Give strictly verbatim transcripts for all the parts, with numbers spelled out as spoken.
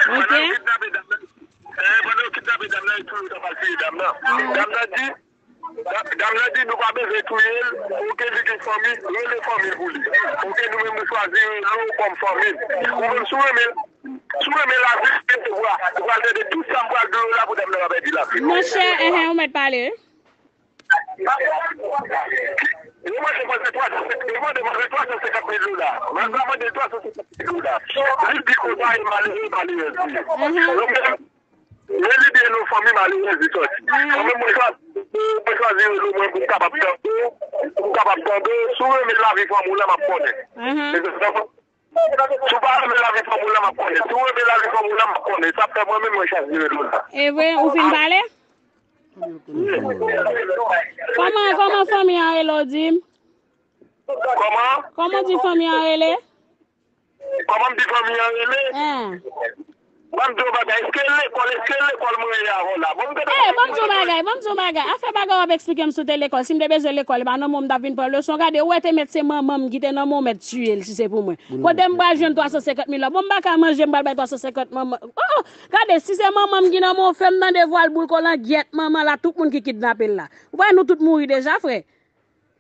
Pandan yo kidnape dam nan, eh, pandan yo kidnape dam nan, yo touye yo t ap al tiye dam nan. Dam nan di, dam nan di nou pa bezwen touye l, oke, li gen fanmi, rele fanmi l pou li. Oke, nou menm nou chwazi rele w kòm fanmi l. Ou menm si w renmen, si w renmen lavi, ou pral, ou pral tande tout sa m pral di w la pou dam nan pa pèdi lavi l. Monchè, enhen, ou mèt pale wi. Yo mande mwen twa san senkant, yo mande mwen twa san senkant mil dola. Mwen sa mande twa san senkant mil dola. Li di konsa e malere, malerèz li ye. Yo menm, men li di e nan fanmi malerèz li sòti. Mwen menm mwen chwazi, mwen chwazi rele w mwen pou m kapab tande w, pou m kapab tande w. Si w renmen lavi fanm ou la, m ap konnen. Si w pa renmen lavi fanm ou la, m ap konnen. Si w renmen lavi fanm ou la, m ap konnen. Sa fè mwen menm mwen chwazi rele w la. E vre, ou fin pale? Kòman, kòman fanmi an rele w, di m? Kòman? Kòman w di fanmi an rele? Kòman m di fanmi an rele? Hen. Ban m di w bagay, èske lekòl, èske lekòl mwen ye avè w la? Bon, m te... Eh, ban m di w bagay, ban m di w bagay. Afè bagay w ap eksplike m sou te lekòl. Si m te bezwen lekòl, e pa nan men w m t ap vin pran leson. Gade, ou wè te mèt se manman m ki te nan men w, mèt tiye l, si se pou mwen. Kote m pral jwenn twa san senkant mil la? Bon, m pa ka manje, m pral bay twa san senkant manman. Oh, oh, gade, si se manman m ki nan men w, fè m tande vwa l boul kolangyèt manman la, tout moun ki kidnape l la. Ou pa wè nou tout mouri deja, frè?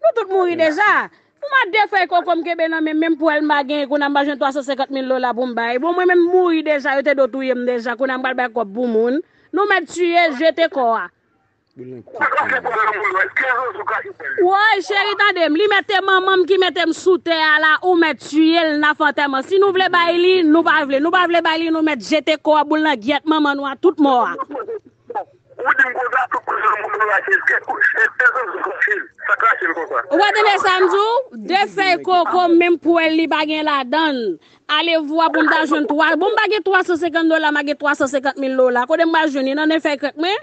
Nou tout mouri deja. Pou m a de fèy koko m kenbe nan men m, menm pwèl m pa genyen, kounye a m pa jwenn twa san senkant mil dola pou m bay. Bon, mwen menm m mouri deja, yo te dwe touye m deja, kounye a m pral bay kòb pou moun. Nou mèt tiye, jete kò a. Woy, cheri, tande m. Li mèt te manman m ki mete m sou tè a la, ou mèt tiye l, n a fè antèman. Si nou vle bay li, nou pa vle. Nou pa vle bay li, nou mèt jete kò a, boul nan gyèt manman nou a, tout mò a. Ou di m konsa, tout moun nan moun rache l, kèk kou, e, e, e, rache l, sa k rache l konsa. Ou pa tande sa m di w? De fèy koko, menm pwèl li pa gen ladan l. Ale vwa pou m ta jwenn twa, bon, m pa gen twa san senkant dola, m a gen twa san senkant mil dola. Kote m pral jwenn li? Nan nen fèy krèk mwen?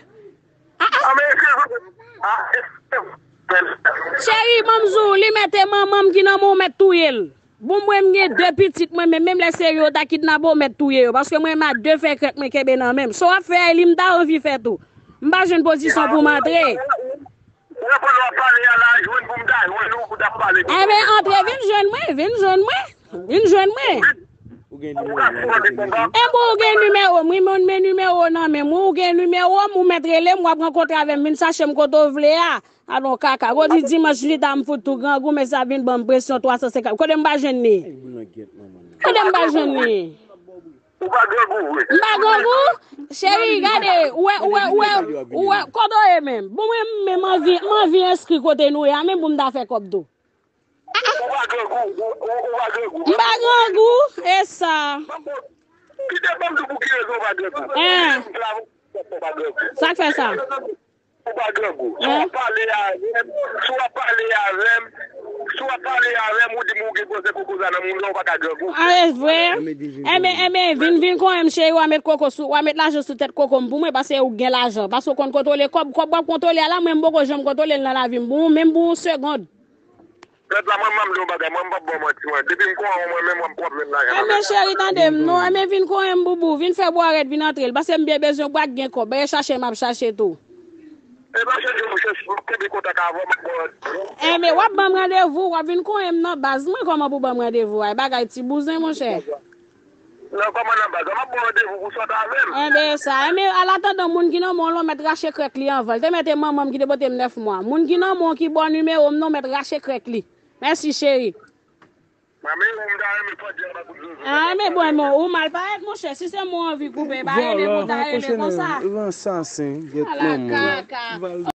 Ah, ah. Cheri, ban m di w, li mèt e manman m ki nan men w, mèt touye l. Bon, mwen, m gen de pitit mwen, men menm lè se yo ta kidnape w, mèt touye yo. Paske mwen, m a de fèy krèk mwen kenbe nan men m. Sa w ap fè a, e li m ta anvi fè tou. M pa jwenn pozisyon pou m antre. Ou konn w ap pale a la, jwenn pou m ta jwenn ou, pou w t ap pale. Enben, antre, vin jwenn mwen, vin jwenn mwen. Vin jwenn mwen. Ou gen nimewo mwen, ou gen nimewo. Enben, ou gen nimewo m, wi, men, men nimewo nan men m, wi, ou gen nimewo m, ou mèt rele m, w ap rankontre avè m, vin chache m kote w vle a. Alon kaka. Godi dimanch li ta m fout tou grangou, men sa vin ban m presyon twa san senkant. Kote m pa jwenn li? Kote m pa jwenn li? Ou pa grangou vre. M pa grangou? Cheri, gade, ou wè, ou wè, ou wè, ou wè, kote w ye menm? Bon, mwen, mwen, m anvi, m anvi enskri kote nou ye a, men pou m ta fè kòb tou. Ou pa grangou, ou, ou, ou pa grangou. M pa grangou, e sa. Kite ban m di w pou ki rezon ou pa grangou. Hein. Ou pa grangou. Sa k fè sa? Ou pa grangou. Si w ap pale avè m, si w ap pale avè m, si w ap pale avè m, ou di m ou gen pwosè koko sa nan moun nan, ou pa ka grangou. Ah, e vre? Enben, enben, vin, vin konnen m cheri, w a met koko sou, w a met lajan sou tèt koko m pou mwen, paske ou gen lajan. Paske w konn kontwole kòb, kòb w ap kontwole a la, mwen m poko janm kontwole l nan lavi m, pou, menm pou yon segond. Pèp la, mwen, m ap di yon bagay, mwen, m p ap ba w manti, mwen. Depi m konnen w, mwen menm, mwen, m p ap jwenn lajan nan men w. Enben, cheri, tande m, non. Enben, vin konnen m, boubou. Vin fè bwa rèd, vin antre l. Paske m byen bezwen bwa k gen kòb. Bay chache, m ap chache tou. E pa chèche, m chèche, m kenbe kontak avè w, m ap ba w randevou. Enben, w ap ban m randevou, w ap vin konnen m nan baz mwen, kòman pou ban m randevou a? Bagay ti bouzen, monchè. Nan kòman nan baz la, m ap ba w randevou pou sòt avè m. Enben, e sa. Enben, alatandan, moun ki nan men w lan mèt rache krèk li anvan. L te mèt e manman m ki te pote m nèf mwa. Moun ki nan men w ki ba w nimewo m nan, mèt rache krèk li. Mèsi, cheri. Mami, ou m ta renmen fò di anba kout zozo. Ah, men bon, men ou mal parèt, monchè. Si se mwen anvi koupe, pa rele pou ta rele konsa. Vòlò, ansansen, gèt manman. Ala kaka.